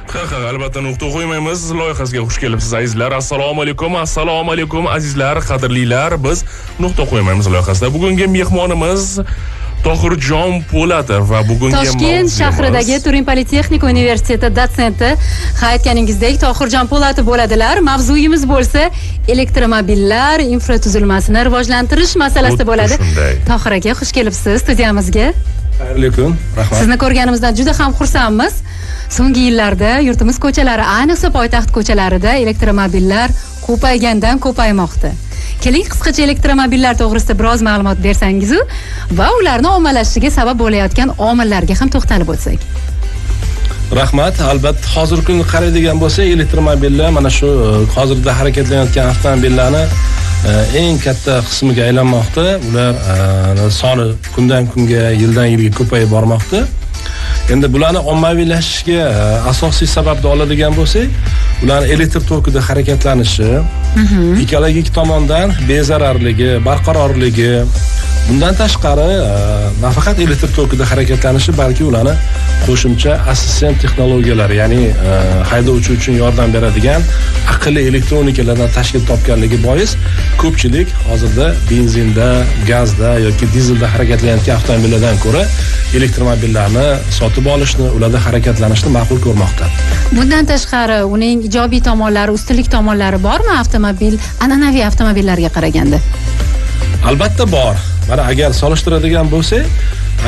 Ha, albatta, "Nuqta qo'ymaymiz" loyihasiga xush kelibsiz, azizlar. Assalomu alaykum, assalomu alaykum, azizlar, qadrlilar. Biz "Nuqta qo'ymaymiz" loyihasida bugungi mehmonimiz Tohirjon Po'latov va bugungi Toshkent mavzuyimiz- shahridagi Turin Politexnika universiteti dotsenti, ha, aytganingizdek, Tohirjon Po'latov bo'ladilar. Mavzuyimiz bo'lsa elektromobillar infratuzilmasini rivojlantirish masalasida Xuddi bo'ladi. shunday. Tohir aka, xush kelibsiz studiyamizga. Xayrli kun, rahmat. Sizni ko'rganimizdan juda ham xursandmiz. So'nggi yillarda yurtimiz ko'chalari, ayniqsa poytaxt ko'chalarida elektromobillar ko'paygandan ko'paymoqda. Keling, qisqacha elektromobillar to'g'risida biroz ma'lumot bersangiz va ularni ommalashishiga sabab bo'layotgan omillarga ham to'xtalib o'tsak. Rahmat. Albatta, hozirgi kunda qaraydigan bo'lsak, elektromobillar mana shu hozirda harakatlanayotgan avtomobillarni eng katta qismiga aylanmoqda. Ular soni kundan kunga, yildan yilga ko'payib bormoqda. Endi bularni ommaviylashishiga asosiy sababni oladigan bo'lsak, ularni elektr tokida harakatlanishi, ekologik tomondan bezararligi, barqarorligi, bundan tashqari nafaqat elektr tokida harakatlanishi, balki ularni qo'shimcha assistent texnologiyalari, ya'ni haydovchi uchun yordam beradigan aqlli elektronikalardan tashkil topganligi bois ko'pchilik hozirda benzinda, gazda yoki dizelda harakatlanayotgan avtomobillardan ko'ra elektromobillarni sotib olishni, ularda harakatlanishni ma'qul ko'rmoqda. Bundan tashqari, uning ijobiy tomonlari, ustunlik tomonlari bormi avtomobil, an'anaviy avtomobillarga qaraganda? Albatta bor. Mana, agar solishtiradigan bo'lsak,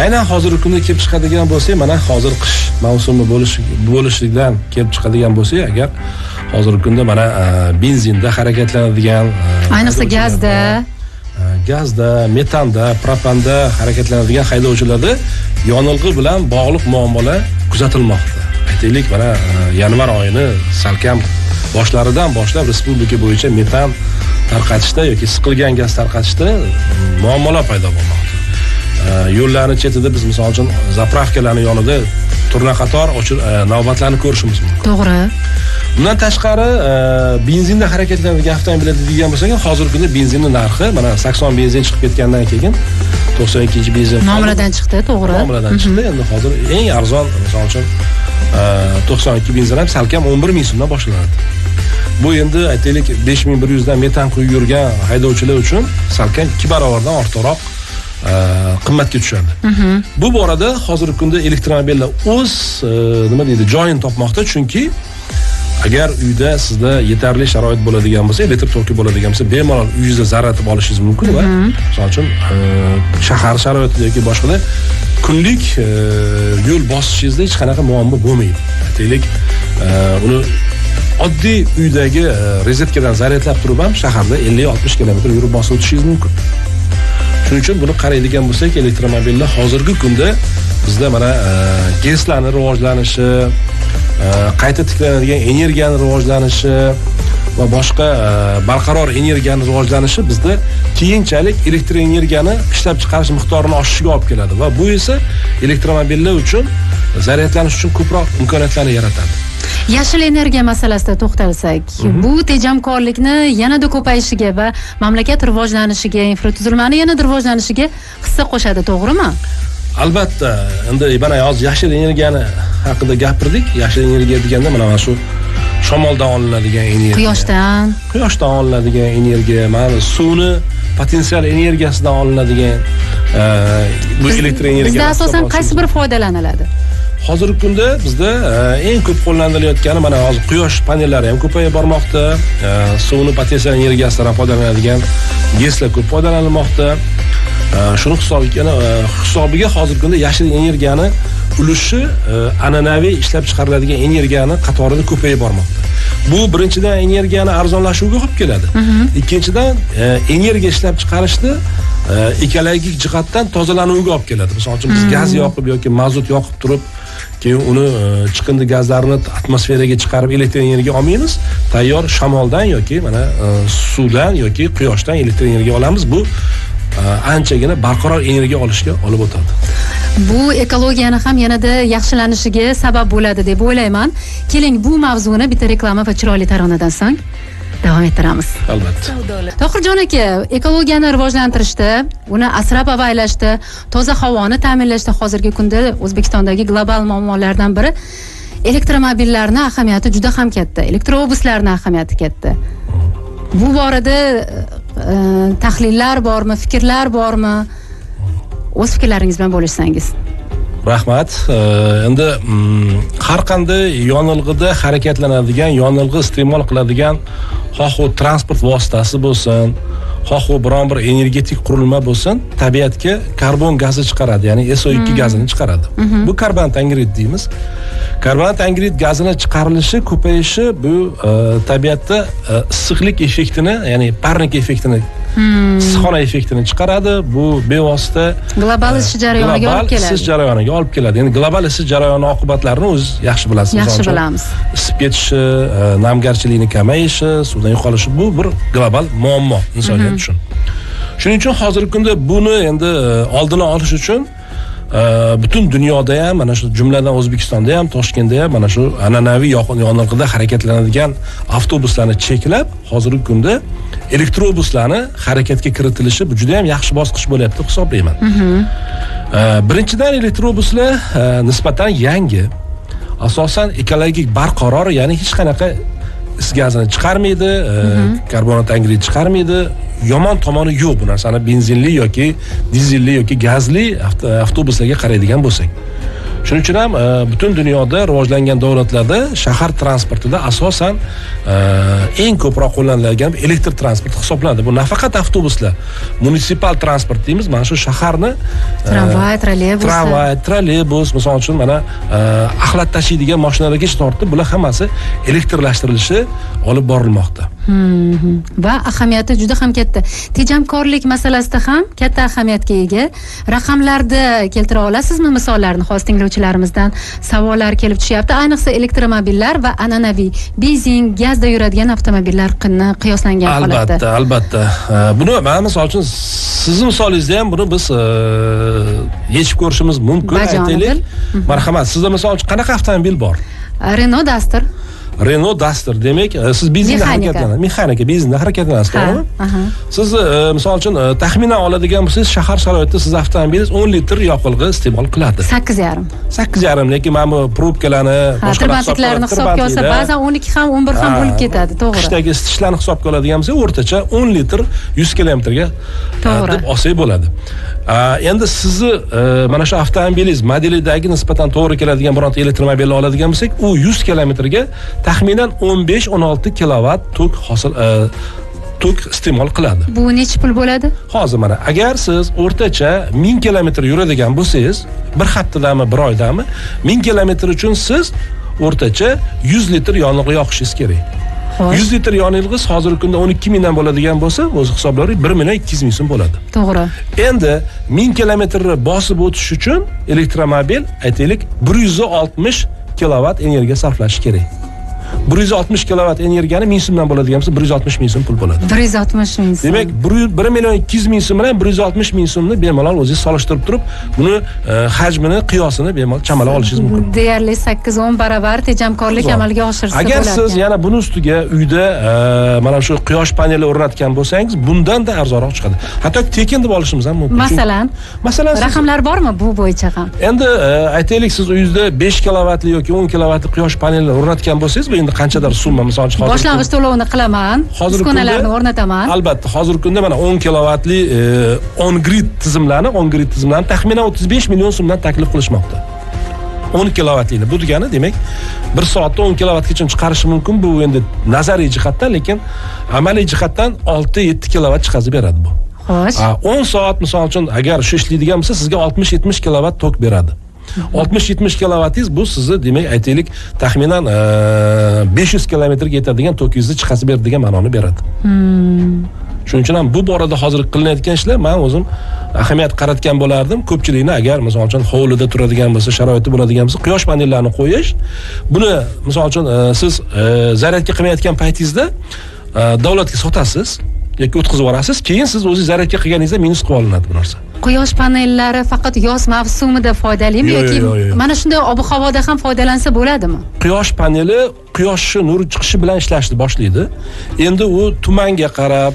aynan hozirgi kunda kelib chiqadigan bo'lsak, mana hozir qish mavsumi bo'lishligidan kelib chiqadigan bo'lsak, agar hozirgi kunda mana benzinda harakatlanadigan Ayniqsa haydovchilarda, gazda. Gazda, metanda, propanda harakatlanadigan haydovchilarda yonilg'i bilan bog'liq muammolar kuzatilmoqda. Aytaylik, mana yanvar oyini salkam boshlaridan boshlab respublika bo'yicha metan tarqatishda yoki siqilgan gaz tarqatishda muammolar paydo bo'lmoqda. Yo'llarni chetida biz, misol uchun, заправка larni yonida turnaqator navbatlarni ko'rishimiz mumkin. Bundan tashqari, benzinda harakatlanadigan avtomobillarda degan bo'lsak ham, hozirgi kunda benzinni narxi, mana, 80 benzin chiqib ketgandan keyin 92 benzin Muomaladan chiqdi, to'g'ri. Muomaladan chiqdi. Endi hozir eng arzon, misol uchun, 92 benzin ham salkam 11 ming so'mdan boshlanadi. Bu endi, aytaylik, 5100 dan metan quyib yurgan haydovchilar uchun salkam 2 barobardan ortiqroq qimmatga tushadi. Bu borada hozirgi kunda elektromobillar o'z nima deydi, joyini topmoqda, chunki agar uyda sizda yetarli sharoit bo'ladigan bo'lsa, elektr toki bo'ladigan bo'lsa, bemalol uyingizda zaryadlab olishingiz mumkin va misol uchun, shahar sharoitida yoki boshqada kunlik yo'l bosishingizda hech qanaqa muammo bo'lmaydi. Aytaylik, uni oddiy uydagi rozetkadan zaryadlab turib ham shaharda 50-60 kilometr yurib bosib o'tishingiz mumkin. Shuning uchun buni qaraydigan bo'lsak, elektromobillar hozirgi kunda bizda mana GESlarni rivojlanishi, qayta tiklanadigan energiyani rivojlanishi va boshqa barqaror energiyani rivojlanishi bizda keyinchalik elektr energiyani ishlab chiqarish miqdorini oshishiga olib keladi va bu esa elektromobillar uchun zaryadlanish uchun ko'proq imkoniyatlarni yaratadi. Yashil energiya masalasida to'xtalsak, bu tejamkorlikni yanada ko'payishiga va mamlakat rivojlanishiga, infratuzilmani yanada rivojlanishiga hissa qo'shadi, to'g'rimi? Albatta. Endi mana hozir yashil energiyani haqida gapirdik. Yashil energiya deganda mana shu shamoldan olinadigan energiya, Quyoshdan. quyoshdan olinadigan energiya, mana suvni potensial energiyasidan olinadigan bu elektr energiya. Bizda asosan qaysi biri foydalaniladi? Hozirgi kunda bizda eng ko'p qo'llanilayotgani, mana, hozir quyosh panellari ham ko'payib bormoqda. Suvni potensial energiyasidan ham foydalanadigan GESlar ko'p foydalanilmoqda. Shuni hisobiga hozirgi kunda yashil energiyani ulushi an'anaviy ishlab chiqariladigan energiyani qatorida ko'payib bormoqda. Bu birinchidan energiyani arzonlashuviga olib keladi. Ikkinchidan, energiya ishlab chiqarishni ekologik jihatdan tozalanuviga olib keladi. Misol uchun, biz gaz yoqib yoki mazut yoqib turib, keyin uni chiqindi gazlarini atmosferaga chiqarib elektr energiya olmaymiz. Tayyor shamoldan yoki mana suvdan yoki quyoshdan elektr energiya olamiz. Bu anchagina barqaror energiya olishga olib o'tadi. Bu ekologiyani ham yanada yaxshilanishiga sabab bo'ladi deb o'ylayman. Keling, bu mavzuni bitta reklama va chiroyli taronadan so'ng davom ettiramiz. Albatta. Tohirjon aka, ekologiyani rivojlantirishda, uni asrab avaylashda, toza havoni ta'minlashda hozirgi kunda O'zbekistondagi global muammolardan biri Elektromobillarni ahamiyati juda ham katta, elektrobuslarni ahamiyati katta. Bu borada tahlillar bormi, fikrlar bormi? O'z fikrlaringiz bilan bo'lishsangiz. Rahmat. Endi har qanday yonilg'ida harakatlanadigan, yonilg'i iste'mol qiladigan, xoh u transport vositasi bo'lsin, xoh u biron bir energetik qurilma bo'lsin, tabiatga karbon gazi chiqaradi, ya'ni SO2 gazini chiqaradi. Bu karbonat angidrid deymiz. Karbonat angidrid gazini chiqarilishi, ko'payishi bu tabiatda issiqlik effektini, ya'ni parnik effektini, issiqxona effektini chiqaradi. Bu bevosita global isish jarayoniga olib keladi. Isish jarayoniga olib keladi. Endi global isish jarayoni oqibatlarini o'z yaxshi bilasiz. Yaxshi bilamiz. Isib ketishi, namgarchilikni kamayishi, suvdan yo'qolishi, bu bir global muammo insoniyat uchun. Shuning uchun hozirgi kunda buni endi oldini olish uchun bütün dunyoda ham, mana shu jumladan O'zbekistonda ham, Toshkentda ham mana shu an'anaviy yonilg'ida harakatlanadigan avtobuslarni cheklab, hozirgi kunda elektrobuslarni harakatga kiritilishi bu juda ham yaxshi bosqich bo'lyapti deb hisoblayman. Birinchidan, elektrobuslar nisbatan yangi, asosan ekologik barqaror, ya'ni hech qanaqa is gazini chiqarmaydi, karbonat angidrid chiqarmaydi. Yomon tomoni yo'q bu narsani benzinli yoki dizelli yoki gazli avtobuslarga qaraydigan bo'lsak. Shuning uchun ham butun dunyoda rivojlangan davlatlarda shahar transportida asosan eng ko'proq qo'llaniladigan elektr transporti hisoblanadi. Bu nafaqat avtobuslar, municipal transport deymiz, mana shu shaharni tramvay, trolleybus, tramvay, trolleybus, misol uchun mana axlat tashiydigan mashinalargacha tortib, bular hammasi elektrlashtirilishi olib borilmoqda. Va ahamiyati juda ham katta. Tejamkorlik masalasida ham katta ahamiyatga ega. Raqamlarda keltira olasizmi misollarni? Hozir tinglovchilarimizdan savollar kelib tushyapti. Ayniqsa elektromobillar va an'anaviy benzin, gazda yuradigan avtomobillar qiyoslangan holatda. Albatta, albatta. Buni mana misol uchun sizni misolingizda ham buni biz yechib ko'rishimiz mumkin, aytaylik. Marhamat, sizda misol uchun qanaqa avtomobil bor? Renault Duster. Renault Duster, demak, siz benzinda harakatlanasiz. Mexanika, benzinda harakatlanasiz, to'g'rimi? Siz misol uchun taxminan oladigan bo'lsangiz, shahar sharoitida siz avtomobilingiz 10 litr yoqilg'i iste'mol qiladi. 8,5. 8,5, lekin mana bu probkalarni, boshqa tirbandliklarni hisobga olsa, ba'zan 12 ham, 11 ham bo'lib ketadi, to'g'ri. Qishdagi isitishlarni hisobga oladigan bo'lsak, o'rtacha 10 litr 100 kilometrga deb olsak bo'ladi. Endi sizni mana shu avtomobilingiz modelidagi nisbatan to'g'ri keladigan bironta elektromobilni oladigan bo'lsak, u 100 kilometrga taxminan 15-16 kilovat tok hosil tok iste'mol qiladi. Bu necha pul bo'ladi? Hozir mana agar siz o'rtacha 1000 kilometr yuradigan bo'lsangiz, bir haftadami, bir oydami, 1000 kilometr uchun siz o'rtacha 100 litr yonilg'i yoqishingiz kerak. 100 litr yonilg'i hozirgi kunda 12 mingdan bo'ladigan bo'lsa, o'zi hisoblaring 1 million 200 ming so'm bo'ladi. To'g'ri. Endi 1000 kilometrni bosib o'tish uchun elektromobil aytaylik 160 kilovat energiya sarflashi kerak. 160 kilovat energiyani 1000 so'mdan bo'ladigan bo'lsa, 160 ming so'm pul bo'ladi. 160 ming so'm. Demak, 1 million 200 ming so'm bilan 160 ming so'mni bemalol o'zingiz solishtirib turib, buni hajmini, qiyosini bemalol chamalab olishingiz mumkin. Deyarli 8-10 barobar tejamkorlik amalga oshirsa bo'ladi. Agar siz yana buni ustiga uyda mana shu quyosh paneli o'rnatgan bo'lsangiz, bundan da arzonroq chiqadi. Hatto tekin deb olishimiz ham mumkin. Masalan, raqamlar bormi bu bo'yicha ham? Endi aytaylik, siz uyingizda 5 kilovatli yoki 10 kilovatli quyosh panelini o'rnatgan bo'lsangiz, bu endi qanchadir summa, misol uchun hozir boshlang'ich to'lovini qilaman, uskunalarni o'rnataman. Albatta, hozirgi kunda mana 10 kilovatli on grid tizimlarni taxminan 35 million so'mdan taklif qilishmoqda. 10 kilovatlini. Bu degani, demak, 1 soatda 10 kilovatgacha chiqarishi mumkin. Bu endi nazariy jihatdan, lekin amaliy jihatdan 6-7 kilovat chiqazib beradi bu. Xo'sh. 10 soat misol uchun agar shu ishlaydigan bo'lsa, sizga 60-70 kilovat tok beradi. 60-70 kilovatingiz bu sizni, demak, aytaylik, taxminan 500 kilometrga yetadigan tokingizni chiqazib beradi degan ma'noni beradi. Shuning uchun ham bu borada hozir qilinayotgan ishlar, men o'zim ahamiyat qaratgan bo'lardim. Ko'pchilikni agar misol uchun hovlida turadigan bo'lsa, sharoiti bo'ladigan bo'lsa, quyosh panellarini qo'yish, buni misol uchun siz zaryadga qilmayotgan paytingizda davlatga sotasiz yoki o'tkazib yuborasiz, keyin siz o'zingiz zaryadga qilganingizda minus qilib olinadi bu narsa. Quyosh panellari faqat yoz mavsumida foydalimi yoki mana shunday ob-havoda ham foydalansa bo'ladimi? Quyosh paneli quyoshning nuri chiqishi bilan ishlashni boshlaydi. Endi u tumanga qarab,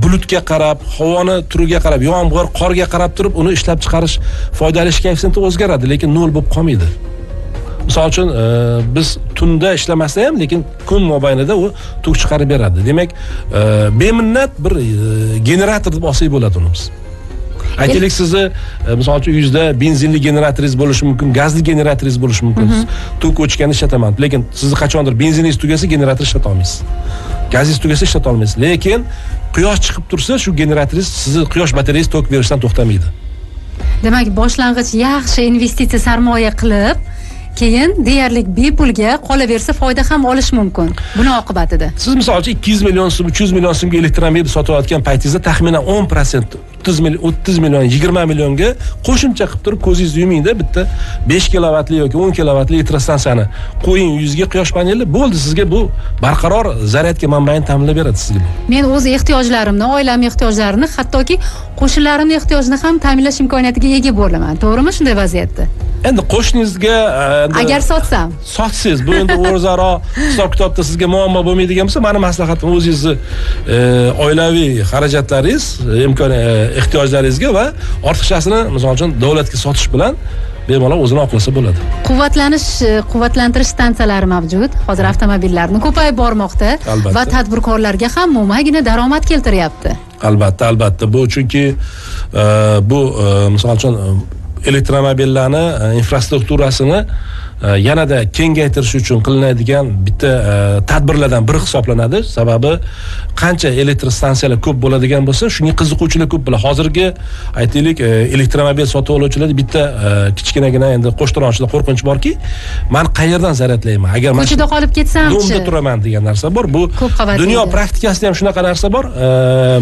bulutga qarab, havoni turiga qarab, yomg'ir, qorga qarab turib uni ishlab chiqarish, foydalanish koeffitsiyenti o'zgaradi, lekin nol bo'lib qolmaydi. Misol uchun biz tunda ishlamasa ham, lekin kun mobaynida u tok chiqarib beradi. Demak, beminnat bir generator deb olsak bo'ladi uni biz. Aytaylik, sizni misol uchun uyingizda benzinli generatoringiz bo'lishi mumkin, gazli generatoringiz bo'lishi mumkin. Tok o'chganda ishlataman, lekin sizni qachondir benziningiz tugasa generator ishlata olmaysiz. Gazingiz tugasa ishlata olmaysiz. Lekin quyosh chiqib tursa, shu generatoringiz sizni quyosh batareyangiz tok berishdan to'xtamaydi. Demak, boshlang'ich yaxshi investitsiya sarmoya qilib, keyin deyarli bepulga qolaversa foyda ham olish mumkin. Buni oqibatida. Siz misol uchun 200 million so'm, 300 million so'mga elektromobil sotayotgan paytingizda taxminan 10%, 30 million, 20 millionga qo'shimcha qilib turib ko'zingizni yumingda bitta 5 kilovatli yoki 10 kilovatli elektrostansiyani qo'ying yuzga quyosh paneli, bo'ldi, sizga bu barqaror zaryadka manbaini ta'minlab beradi sizga bu. Men o'z ehtiyojlarimni, oilam ehtiyojlarini, hattoki qo'shnilarimning ehtiyojini ham ta'minlash imkoniyatiga ega bo'laman. To'g'rimi shunday vaziyatda? Endi qo'shningizga agar sotsam, sotsangiz, bu endi o'zaro hisob kitobda sizga muammo bo'lmaydigan bo'lsa, meni maslahatim o'zingizni oilaviy xarajatlaringiz, imkon ehtiyojlaringizga va ortiqchasini misol uchun davlatga sotish bilan bemalol o'zini oqlasa bo'ladi. Quvvatlantirish stansiyalari mavjud. Hozir avtomobillarni ko'payib bormoqda va tadbirkorlarga ham mo'maygina daromad keltiryapti. Albatta, albatta. Bu chunki bu misol uchun elektromobillarni infrastrukturasini yanada kengaytirish uchun qilinadigan bitta tadbirlardan biri hisoblanadi. Sababi qancha elektrostansiyalar ko'p bo'ladigan bo'lsa, shunga qiziquvchilar ko'p bo'ladi. Hozirgi aytaylik, elektromobil sotib oluvchilarda bitta kichkinagina endi qo'shtirnoqchida qo'rqinch borki, men qayerdan zaryadlayman? Agar men ko'chada qolib ketsamchi, domda turaman degan narsa bor. Bu dunyo praktikasida ham shunaqa narsa bor.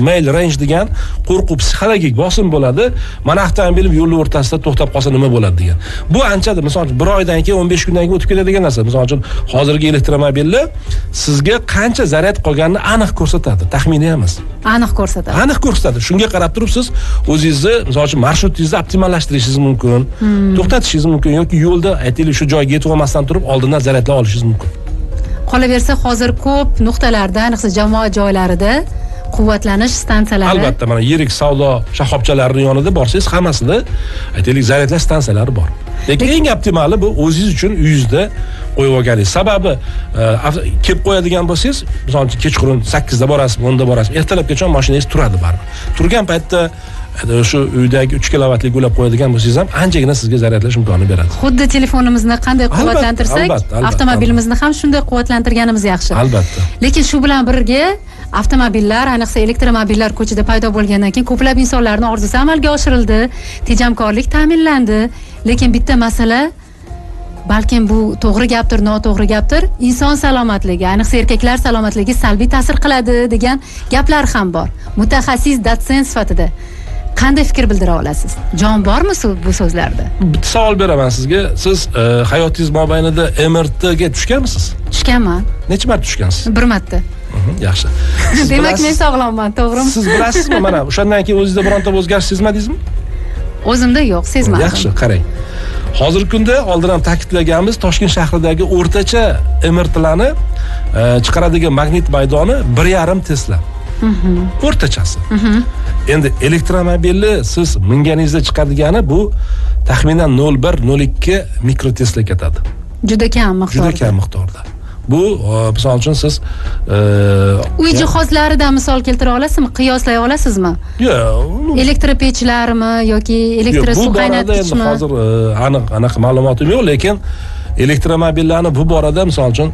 Mail range degan qo'rquv, psixologik bosim bo'ladi. Mana avtomobilim yo'l o'rtasida to'xtab qolsa nima bo'ladi degan. Bu anchadir, misol uchun bir oydan keyin 15 kundan keyin o'tib ketadigan narsa. Misol uchun hozirgi elektromobillar sizga qancha zaryad qolganini aniq ko'rsatadi, taxminiy emas. Aniq ko'rsatadi. Aniq ko'rsatadi. Shunga qarab turib siz o'zingizni, misol uchun marshrutинgizni optimallashirishingiz mumkin, to'xtatishingiz mumkin yoki yo'lda aytaylik shu joyga yetib olmasdan turib oldindan zaryadlab olishingiz mumkin. Qolaversa hozir ko'p nuqtalarda, ayniqsa jamoat joylarida quvvatlanish stansiyalari. Albatta, mana yirik savdo shoxobchalarining yonida borsangiz hammasida aytaylik zaryadlash stansiyalari bor. Lekin eng optimali bu o'zingiz uchun uyingizda qo'yib olganingiz. Sababi kelib qo'yadigan bo'lsangiz, misol uchun kechqurun 8 da borasiz, 10 da borasiz, ertalabgacha mashinangiz turadi baribir. Turgan paytda shu uydagi 3 kilovatlik ulab qo'yadigan bo'lsangiz ham anchagina sizga zaryadlash imkonini beradi. Xuddi telefonimizni qanday quvvatlantirsak, avtomobilimizni ham shunday quvvatlantirganimiz yaxshi. Albatta. Lekin shu bilan birga avtomobillar, ayniqsa elektromobillar ko'chada paydo bo'lgandan keyin ko'plab insonlarning orzusi amalga oshirildi, tejamkorlik ta'minlandi. Lekin bitta masala, balkim bu to'g'ri gapdir, noto'g'ri gapdir, inson salomatligi, ayniqsa erkaklar salomatligiga salbiy ta'sir qiladi degan gaplar ham bor. Mutaxassis dotsent sifatida qanday fikr bildira olasiz? Jon bormi bu so'zlarda? Bitta savol beraman sizga. Siz hayotingiz mobaynida MRT ga tushganmisiz? Tushganman. Necha marta tushgansiz? Bir marta. Yaxshi. Demak, men sog'lomman, to'g'rimi? Siz bilasizmi, mana o'shandan keyin o'zingizda bironta o'zgarish sezmadingizmi? O'zimda yo'q, sezmadim. Yaxshi, qarang. Hozirgi kunda oldin ham ta'kidlaganmiz, Toshkent shahridagi o'rtacha MRTlarni chiqaradigan magnit maydoni 1.5 Tesla. O'rtachasi. Endi elektromobilni siz minganingizda chiqadigani bu taxminan 0.1-0.2 mikrotesla ketadi. Juda kam miqdorda. Juda kam miqdorda. Bu misol uchun siz uy jihozlaridan misol keltira olasizmi, qiyoslay olasizmi? Yo'q, elektropechlarmi yoki elektr suv qaynatgichmi? Hozir aniq ma'lumotim yo'q, lekin elektromobillarni bu borada misol uchun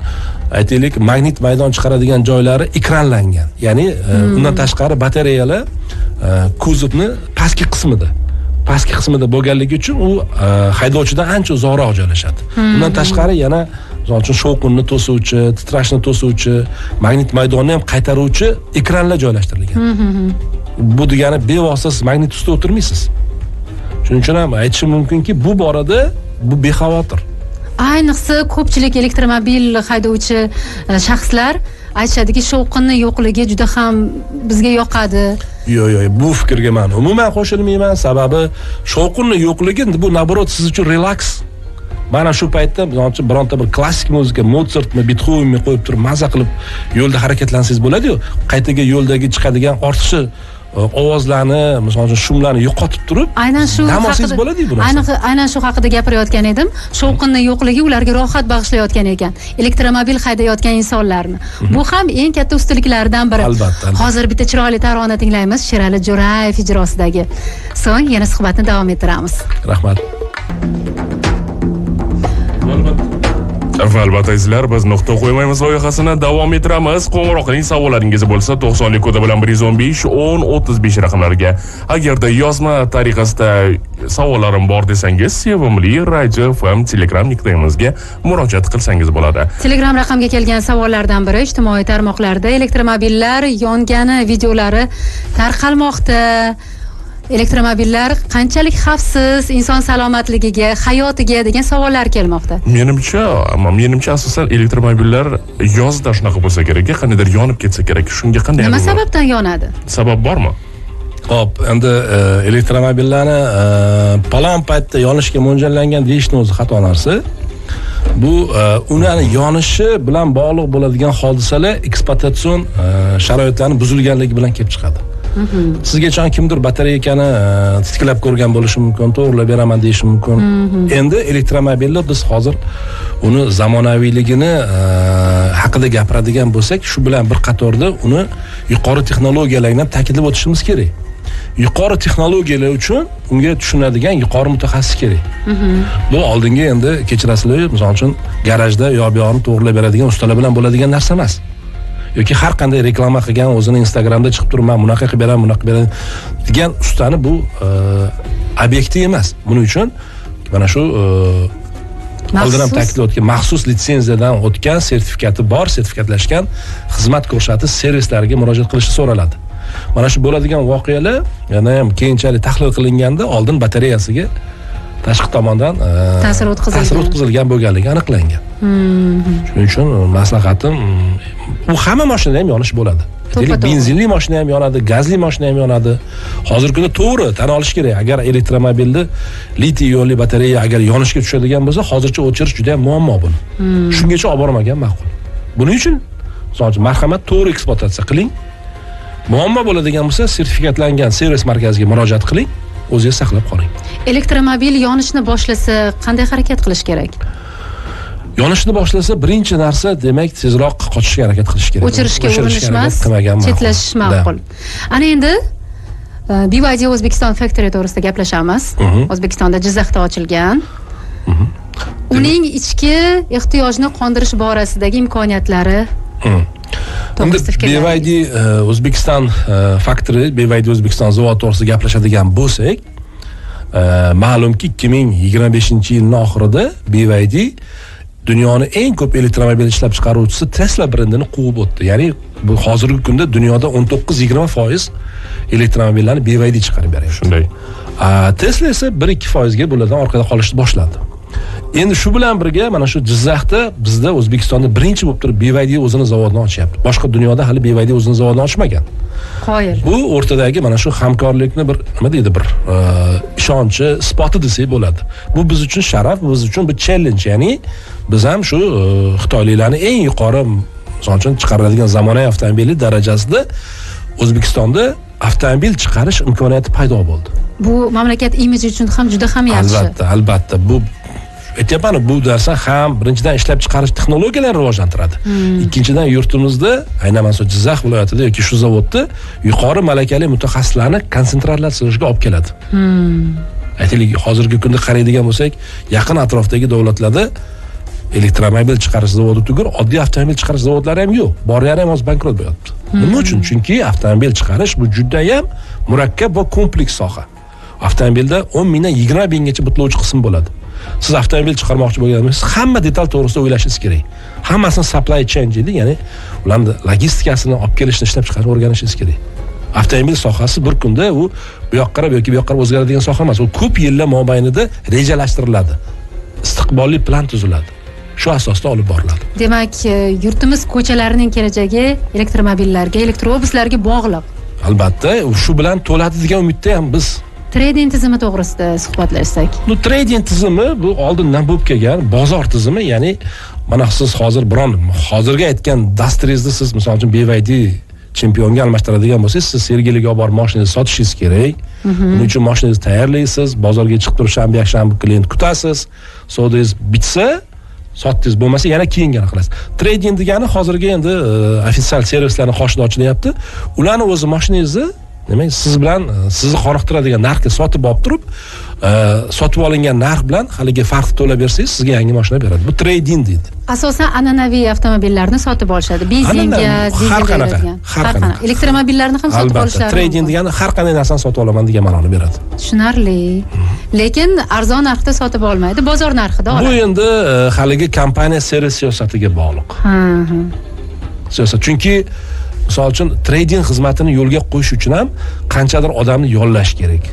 aytaylik magnit maydon chiqaradigan joylari ekranlangan. Ya'ni undan tashqari batareyalar kuzovni pastki qismida bo'lganligi uchun u haydovchidan ancha uzoqroq joylashadi. Undan tashqari yana misol uchun shovqinni to'suvchi, titrashni to'suvchi, magnit maydonni ham qaytaruvchi ekranlar joylashtirilgan. Bu degani bevosita siz magnit ustida o'tirmaysiz. Shuning uchun ham aytishim mumkinki, bu borada bu bexavotir. Ayniqsa ko'pchilik elektromobil haydovchi shaxslar aytishadiki, shovqinni yo'qligi juda ham bizga yoqadi. Yo'q, bu fikrga men umuman qo'shilmayman. Sababi shovqinni yo'qligi bu naborot siz uchun relaks. Mana shu paytda misol uchun bironta bir klassik muzika, Mozartmi, Betxovenmi qo'yib turib maza qilib yo'lda harakatlansangiz bo'ladi-yu, qaytaga yo'ldagi chiqadigan ortiqcha ovozlarni, misol uchun shumlarni yo'qotib turib, aynan shu dam olsangiz bo'ladi bu narsa. Aynan shu haqida gapirayotgan edim. Shovqinni yo'qligi ularga rohat bag'ishlayotgan ekan. Elektromobil haydayotgan insonlarni. Bu ham eng katta ustunliklaridan biri. Albatta. Hozir bitta chiroyli tarona tinglaymiz, Sherali Jo'rayev ijrosidagi. So'ng yana suhbatni davom ettiramiz. Rahmat. Va albatta azizlar, biz nuqta qo'ymaymiz loyihasini davom ettiramiz. Qo'ng'iroq qiling, savollaringiz bo'lsa 90 kodi bilan 115 10 35 raqamlariga. Agarda yozma tariqasida savollarim bor desangiz, Sevimli Radio FM Telegram nickname'imizga murojaat qilsangiz bo'ladi. Telegram raqamga kelgan savollardan biri ijtimoiy tarmoqlarda elektromobillar yongani videolari tarqalmoqda. Elektromobillar qanchalik xavfsiz inson salomatligiga, hayotiga degan savollar kelmoqda. Menimcha asosan elektromobillar yozda shunaqa bo'lsa kerak, qandaydir yonib ketsa kerak. Shunga qanday nima sababdan yonadi? Sabab bormi? Xo'p, endi elektromobillarni palon paytda yonishga mo'ljallangan deyishni o'zi xato narsa. Bu ularning yonishi bilan bog'liq bo'ladigan hodisalar ekspluatatsion sharoitlarning buzilganligi bilan kelib chiqadi. Sizgacha kimdir batareykani titkilab ko'rgan bo'lishi mumkin, to'g'rilab beraman deyishi mumkin. Endi elektromobillar biz hozir uni zamonaviyligini haqida gapiradigan bo'lsak, shu bilan bir qatorda uni yuqori texnologiyalarni ham ta'kidlab o'tishimiz kerak. Yuqori texnologiyalar uchun unga tushunadigan yuqori mutaxassis kerak. Bu oldingi endi kechirasizlar, misol uchun garajda yo-bu yog'ini to'g'rilab beradigan ustalar bilan bo'ladigan narsa emas. Yoki har qanday reklama qilgan, o'zini Instagramda chiqib turib, men bunaqa qilib beraman, bunaqa qilib beraman degan ustani bu obyekti emas. Buning uchun mana shu oldin ham ta'kidlab o'tgan maxsus litsenziyadan o'tgan, sertifikati bor, sertifikatlashgan xizmat ko'rsatish servislariga murojaat qilishi so'raladi. Mana shu bo'ladigan voqealar yana ham keyinchalik tahlil qilinganda oldin batareyasiga tashqi tomondan ta'sir o'tkazilgan bo'lganligi aniqlangan. Shuning uchun maslahatim, bu hamma mashinada ham yonish bo'ladi. Benzinli mashina ham yonadi, gazli mashina ham yonadi. Hozirgi kunda to'g'ri tan olish kerak, agar elektromobilda litiy ionli batareya agar yonishga tushadigan bo'lsa, hozircha o'chirish juda ham muammo buni. Shungacha olib bormagan ma'qul. Buning uchun, misol uchun, marhamat, to'g'ri ekspluatatsiya qiling. Muammo bo'ladigan bo'lsa, sertifikatlangan servis markaziga murojaat qiling, o'zingiz saqlab qoling. Elektromobil yonishni boshlasa qanday harakat qilish kerak? Yonishni boshlasa birinchi narsa, demak, tezroq qochishga harakat qilish kerak. O'chirishga urinish emas, chetlashish ma'qul. Ana endi BYD O'zbekiston Factory to'g'risida gaplashamiz. O'zbekistonda Jizzaxda ochilgan. Uning ichki ehtiyojni qondirish borasidagi imkoniyatlari. Endi BYD O'zbekiston Factory, BYD O'zbekiston zavodi to'g'risida gaplashadigan bo'lsak, ma'lumki 2025-yilning oxirida BYD dunyoni eng ko'p elektromobil ishlab chiqaruvchisi Tesla brendini quvib o'tdi. Ya'ni bu hozirgi kunda dunyoda 19-20% elektromobillarni BYD chiqarib beryapti. Shunday. Tesla esa 1-2% ga bulardan orqada qolishni boshladi. Endi shu bilan birga mana shu Jizzaxda bizda O'zbekistonda birinchi bo'lib turib BYD o'zini zavodini ochyapti. Boshqa dunyoda hali BYD o'zini zavodini ochmagan. Qoyil. Bu o'rtadagi mana shu hamkorlikni bir nima deydi, bir ishonchi isboti desak bo'ladi. Bu biz uchun sharaf, bu biz uchun bir challenge, ya'ni biz ham shu xitoyliklarning eng yuqori, misol uchun, chiqariladigan zamonaviy avtomobili darajasida O'zbekistonda avtomobil chiqarish imkoniyati paydo bo'ldi. Bu mamlakat imiji uchun ham juda ham yaxshi. Albatta, albatta. Bu aytyapman, bu narsa ham birinchidan ishlab chiqarish texnologiyalarini rivojlantiradi. Ikkinchidan yurtimizda, aynan mana shu Jizzax viloyatida yoki shu zavodda yuqori malakali mutaxassislarni konsentratsiyalashiga olib keladi. Aytaylik, hozirgi kunda qaraydigan bo'lsak, yaqin atrofdagi davlatlarda elektromobil chiqarish zavodi tugul, oddiy avtomobil chiqarish zavodlari ham yo'q. Borlari ham hozir bankrot bo'lyapti. Nima uchun? Chunki avtomobil chiqarish bu juda ham murakkab va kompleks soha. Avtomobilda 10 mingdan 20 minggacha butlovchi qism bo'ladi. Siz avtomobil chiqarmoqchi bo'lganingizda hamma detal to'g'risida o'ylashingiz kerak. Hammasini supply chain deydi, ya'ni ularning logistikasini olib kelishni, ishlab chiqarishni o'rganishingiz kerak. Avtomobil sohasi bir kunda u bu yoqqa qarab yoki bu yoqqa qarab o'zgaradigan soha emas. U ko'p yillar mobaynida rejalashtiriladi. Istiqbolli plan tuziladi. Shu asosda olib boriladi. Demak, yurtimiz ko'chalarining kelajagi elektromobillarga, elektrobuslarga bog'liq. Albatta, shu bilan to'ladi degan umidda ham biz. Trading tizimi to'g'risida suhbatlashsak. Bu trading tizimi bu oldindan bo'lib kelgan bozor tizimi, ya'ni mana siz hozir biron hozirgi aytgan dasturingizda siz misol uchun BYD Chempionga almashtiradigan bo'lsangiz, siz Sergeliga olib borib mashinangizni sotishingiz kerak. Buning uchun mashinangizni tayyorlaysiz, bozorga chiqib turib shanba, yakshanba klient kutasiz. Savdoyingiz bitsa, sotdingiz, bo'lmasa yana keyingini qilasiz. Trade-in degani hozirgi endi ofitsial servislarni qoshida ochilyapti. Ularni o'zi mashinangizni, demak, siz bilan sizni qoniqtiradigan narxga sotib olib turib, sotib olingan narx bilan haligi farqni to'lab bersangiz, sizga yangi mashina beradi. Bu trade-in deydi. Asosan an'anaviy avtomobillarni sotib olishadi, benzinga, Har dizelga qanaqa, yuradigan. har qanaqa. Elektromobillarni ham sotib Albatta, olishlari trade-in mumkin. degani har qanday narsani sotib olaman degan ma'noni beradi. Tushunarli, lekin arzon narxda sotib olmaydi, bozor narxida Bu oladi. endi haligi kompaniya servis siyosatiga bog'liq. Ha, ha. Siyosat. Chunki misol uchun trade-in xizmatini yo'lga qo'yish uchun ham qanchadir odamni yollash kerak.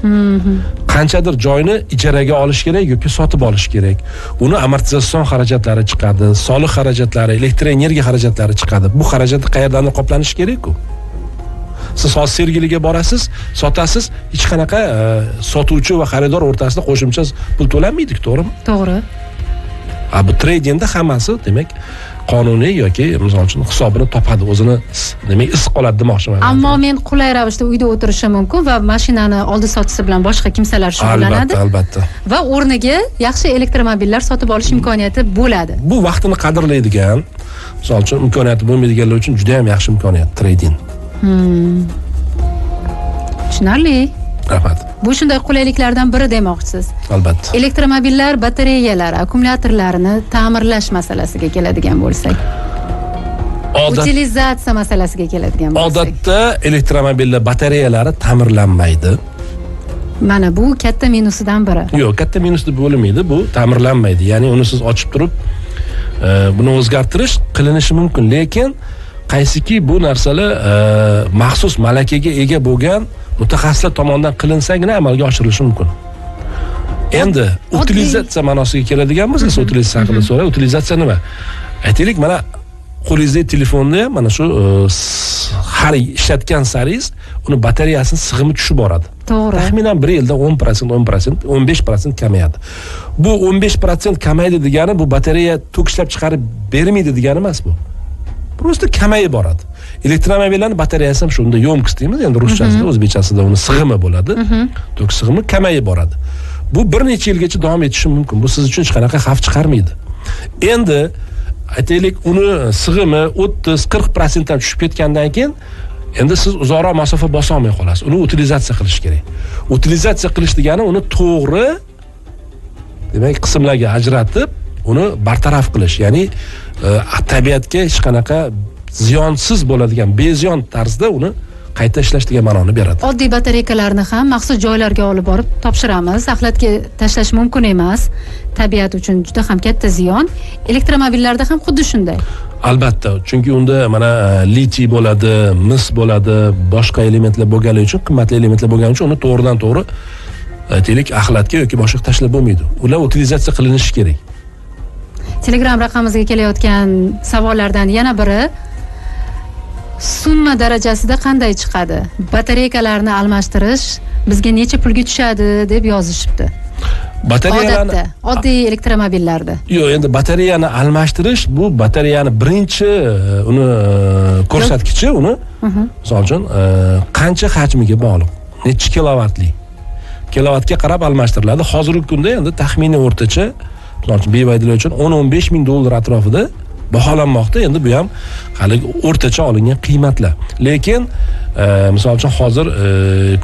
Qanchadir joyni ijaraga olish kerak yoki sotib olish kerak. Uni amortizatsion xarajatlari chiqadi, soliq xarajatlari, elektr energiya xarajatlari chiqadi. Bu xarajatni qayerdandir qoplanishi kerak-ku. Siz hozir Sergeliga borasiz, sotasiz, hech qanaqa sotuvchi va xaridor o'rtasida qo'shimcha pul to'lanmaydi, to'g'rimi? To'g'ri. A bu trade-inda hammasi, demak, qonuniy yoki misol uchun hisobini topadi, o'zini demak, iz qoladi demoqchiman. Ammo men qulay ravishda uyda o'tirishim mumkin va mashinani oldi sotisi bilan boshqa kimsalar shug'ullanadi Albatta, albatta. va o'rniga yaxshi elektromobillar sotib olish imkoniyati bo'ladi. Bu vaqtini qadrlaydigan, misol uchun imkoniyati bo'lmaydiganlar uchun juda ham yaxshi imkoniyat trade-in. Tushunarli. Rahmat. Bu shunday qulayliklardan biri demoqchisiz. Albatta. Elektromobillar batareyalari, akkumulyatorlarini ta'mirlash masalasiga keladigan bo'lsak, utilizatsiya masalasiga keladigan bo'lsak. Odatda elektromobillar batareyalari ta'mirlanmaydi. Mana bu katta minusidan biri. Yo'q, katta minus deb bo'linmaydi, bu ta'mirlanmaydi. Ya'ni uni siz ochib turib, buni o'zgartirish qilinishi mumkin, lekin qaysiki bu narsalar maxsus malakaga ega bo'lgan mutaxassislar tomonidan qilinsagina amalga oshirilishi mumkin. Endi utilizatsiya ma'nosiga keladigan bo'lsak, siz utilizatsiya haqida so'ray, utilizatsiya nima? Aytaylik, mana qo'lingizdagi telefonni ham mana shu har ishlatgan saringiz uni batareyasini sig'imi tushib boradi. Taxminan bir yilda 10%, 10%, 15% kamayadi. Bu 15% kamaydi degani bu batareya tok ishlab chiqarib bermaydi degani emas bu. Просто kamayib boradi. Elektromobillarning batareyasi ham shunda, ёмкость deymiz endi ruschasida, o'zbekchasida uni sig'imi bo'ladi. Tok sig'imi kamayib boradi. Bu bir necha yilgacha davom etishi mumkin. Bu siz uchun hech qanaqa xavf chiqarmaydi. Endi aytaylik, uni sig'imi 30-40% dan tushib ketgandan keyin endi siz uzoqroq masofa bosa olmay qolasiz. Uni utilizatsiya qilish kerak. Utilizatsiya qilish degani uni to'g'ri, demak, qismlarga ajratib, uni bartaraf qilish, ya'ni tabiatga hech qanaqa ziyonsiz bo'ladigan, beziyon tarzda uni qayta ishlash degan ma'noni beradi. Oddiy batareykalarni ham maxsus joylarga olib borib topshiramiz. Axlatga tashlash mumkin emas. Tabiat uchun juda ham katta ziyon. Elektromobillarda ham xuddi shunday. Albatta, chunki unda mana litiy bo'ladi, mis bo'ladi, boshqa elementlar bo'lgani uchun, qimmatli elementlar bo'lgani uchun uni to'g'ridan to'g'ri, aytaylik, axlatga yoki boshqa tashlab bo'lmaydi. Ular utilizatsiya qilinishi kerak. Telegram raqamimizga kelayotgan savollardan yana biri: summa darajasida qanday chiqadi? Batareykalarni almashtirish bizga necha pulga tushadi, deb yozishibdi. Batareyalarni Odatda oddiy elektromobillarda. Yo'q, endi batareyani almashtirish bu batareyani birinchi uni ko'rsatkichi uni misol uchun qancha hajmiga bog'liq. Necha kilovatli. Kilovatga qarab almashtiriladi. Hozirgi kunda endi taxminiy o'rtacha, misol uchun BYDlar uchun 10-15 ming dollar atrofida baholanmoqda. Endi bu ham hali o'rtacha olingan qiymatlar. Lekin misol uchun hozir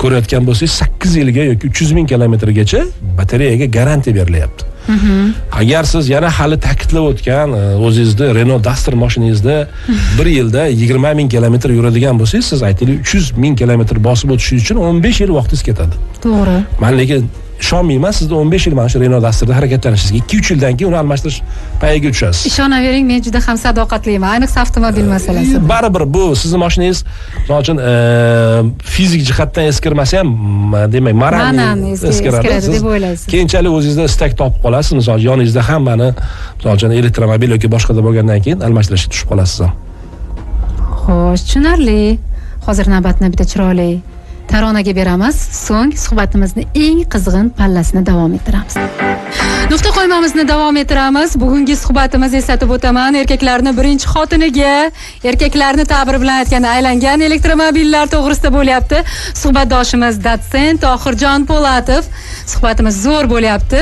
ko'rayotgan bo'lsangiz, 8 yilga yoki 300 ming kilometrgacha batareyaga garantiya berilyapti. Agar siz yana hali ta'kidlab o'tgan o'zingizni Renault Duster mashinangizda bir yilda 20 ming kilometr yuradigan bo'lsangiz, siz aytaylik 300 ming kilometr bosib o'tishingiz uchun 15 yil vaqtingiz ketadi. Man lekin ishonmayman sizni 15 yil mana shu Renault Dusterda harakatlanishingizga. 2-3 yildan keyin uni almashtirish payiga tushasiz. Ishonavering, men juda ham sadoqatliman, ayniqsa avtomobil masalasida. Baribir bu sizni mashinangiz, misol uchun, fizik jihatdan eskirmasa ham, demak, Ma'nan ma'nan eskiradi Siz deb o'ylaysiz. keyinchalik o'zingizda istak topib qolasiz, misol yoningizda hammani, misol uchun, elektromobil yoki boshqada bo'lgandan keyin almashtirishga tushib qolasiz ham. Xo'sh, tushunarli. Hozir navbatni bitta chiroyli taronaga beramiz, so'ng suhbatimizni eng qizg'in pallasini davom ettiramiz. Nuqta qo'ymamizni davom ettiramiz. Bugungi suhbatimiz, eslatib o'taman, erkaklarni birinchi xotiniga, erkaklarni ta'biri bilan aytganda aylangan elektromobillar to'g'risida bo'lyapti. Suhbatdoshimiz dotsent Tohirjon Po'latov. Suhbatimiz zo'r bo'lyapti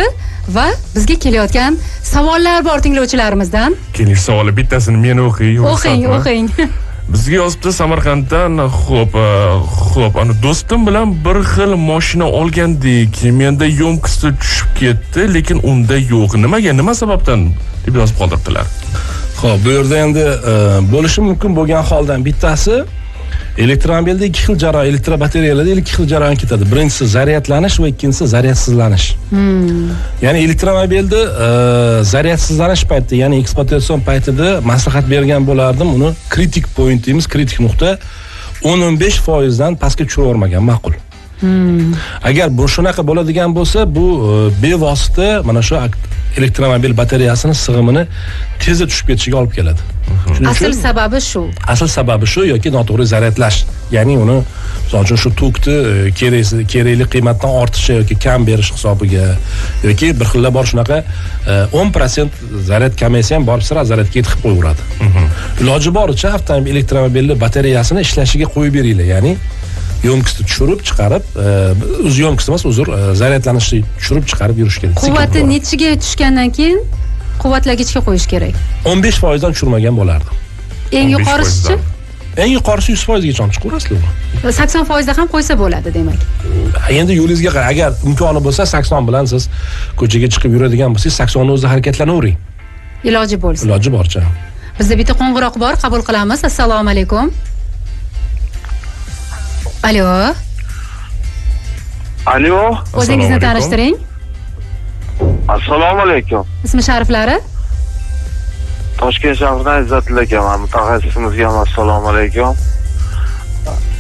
va bizga kelayotgan savollar bor tinglovchilarimizdan. Keling, savoli bittasini men o'qiy. O'qing, ruxsatmi? O'qing. Bizga yozibdi Samarqanddan. Xo'p, ana do'stim bilan bir xil mashina olgandik. Menda ёмкости tushib ketdi, lekin unda yo'q. Nimaga, nima sababdan deb yozib qoldiribdilar. Xo'p, bu yerda endi bo'lishi mumkin bo'lgan holdan bittasi, elektromobilda ikki xil jarayon, elektrobatareyalarda ikki xil jarayon ketadi. Birinchisi zaryadlanish va ikkinchisi zaryadsizlanish. Ya'ni elektromobilda zaryadsizlanish paytida, ya'ni ekspluatatsion paytida maslahat bergan bo'lardim, uni kritik point deymiz, kritik nuqta 10-15 foizdan pastga tushiravermagan ma'qul. Agar bu shunaqa bo'ladigan bo'lsa, bu bevosita mana shu elektromobil batareyasini sig'imini tezda tushib ketishiga olib keladi. Shuning Asl uchun sababi shu. Asl sababi shu yoki noto'g'ri zaryadlash, ya'ni uni, misol uchun, shu tokni kerakli qiymatdan ortiqcha yoki kam berish hisobiga, yoki bir xillar bor shunaqa, 10% zaryad kamaysa ham borib sira zaryadga yetkazib qo'yaveradi. Iloji boricha avtomobil, elektromobilni batareyasini ishlashiga qo'yib beringlar, ya'ni ёмкость ni tushirib chiqarib, o'zi ёмкость emas, uzr, zaryadlanishni tushirib chiqarib yurish kerak. Sekin Quvvati bo'ladi. nechiga tushgandan keyin quvvatlagichga qo'yish kerak? 15 foizdan tushirmagan bo'lardim. Eng 15 yuqorisichi? foizdan. Eng yuqorisi 100 foizgacha olib chiqaverasizlar uni. 80 foizda ham qo'ysa bo'ladi, demak. Endi yo'lingizga qarang, agar imkoni bo'lsa, 80 bilan siz ko'chaga chiqib yuradigan bo'lsangiz, 80ni o'zida harakatlanavering. Iloji bo'lsa. Iloji boricha. Bizda bitta qo'ng'iroq bor, qabul qilamiz. Assalomu alaykum. Alo. Alo. O'zingizni Assalomu alaykum. tanishtiring. Assalomu alaykum. Ismi shariflari? Toshkent shahridan Izzatilla aka, man mutaxassisimizga ham assalomu alaykum.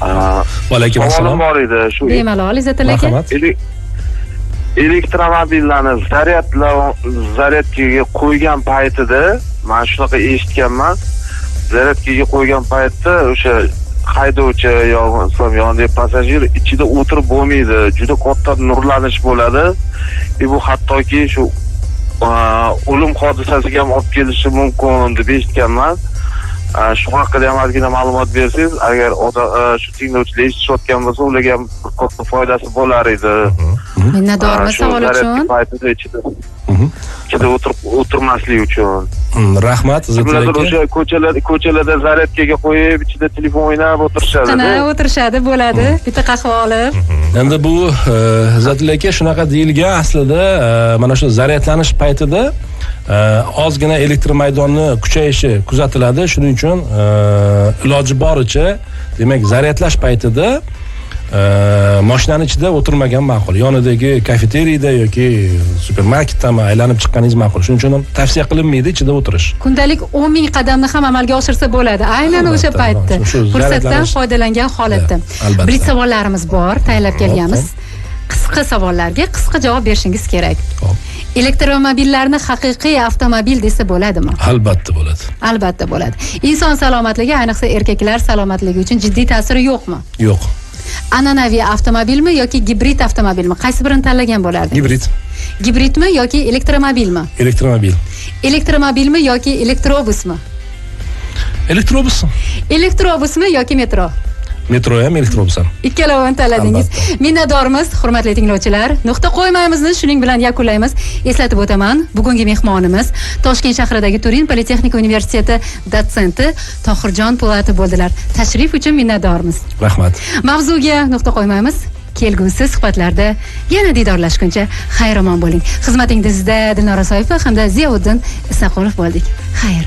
Va alaykum Savolim assalom. bor edi. Shu Bemalol, Izzatilla aka. Marhamat. Elektromobillarni zaryadkaga qo'ygan paytida man shunaqa eshitganman. Zaryadkaga qo'ygan paytda o'sha haydovchi yo bo'lmasam yonidagi passajir ichida o'tirib bo'lmaydi. Juda katta nurlanish bo'ladi. E bu hattoki shu o'lim hodisasiga ham olib kelishi mumkin deb eshitganman. Shu haqida ham ozgina ma'lumot bersangiz, agar shu tinglovchilar eshitishayotgan bo'lsa, ularga ham bir katta foydasi bo'lar edi. Minnatdormiz Shu savol zaryadka uchun. paytida ichida o'tirmaslik uchun. Rahmat, Izzatilla Kimlardir aka. o'sha ko'chalarda zaryadkaga qo'yib, ichida telefon o'ynab o'tirishadi. Qana o'tirishadi, bo'ladi. Bitta qahva olib. Endi bu Izzatilla aka, shunaqa deyilgan aslida, mana shu zaryadlanish paytida ozgina elektr maydonni kuchayishi kuzatiladi. Shuning uchun iloji boricha, demak, zaryadlash paytida mashinani ichida o'tirmagan ma'qul. Yonidagi kafeteriyda yoki supermarketdami aylanib chiqqaningiz ma'qul. Shuning uchun ham tavsiya qilinmaydi ichida o'tirish. Kundalik 10 ming qadamni ham amalga oshirsa bo'ladi. Aynan o'sha Albatta, paytda. shu Fursatdan foydalangan holatda. Albatta. Blitz savollarimiz bor, tayyorlab kelganmiz. Qisqa savollarga qisqa javob berishingiz kerak. Xo'p. Elektromobillarni haqiqiy avtomobil desa bo'ladimi? Albatta bo'ladi. Albatta bo'ladi. Inson salomatligi, ayniqsa erkaklar salomatligi uchun jiddiy ta'siri yo'qmi? Yo'q. An'anaviy avtomobilmi yoki gibrid avtomobilmi? Qaysi birini tanlagan bo'lardingiz? Gibrid. Gibridmi yoki elektromobilmi? Elektromobil. Elektromobilmi yoki elektrobusmi? Elektrobus. Elektrobusmi yoki metro? Metro ham, elektrobus ham. Ikkalovini tanladingiz. Albatta. Minnatdormiz, hurmatli tinglovchilar. Nuqta qo'ymaymizni shuning bilan yakunlaymiz. Eslatib o'taman, bugungi mehmonimiz Toshkent shahridagi Turin Politexnika universiteti dotsenti Tohirjon Po'latov bo'ldilar. Tashrif uchun minnatdormiz. Rahmat. Mavzuga nuqta qo'ymaymiz. Kelgusi suhbatlarda yana diydorlashguncha xayr omon bo'ling. Xizmatingizda Dilnora Soipova hamda Ziyovuddin Isaqulov bo'ldik. Xayr.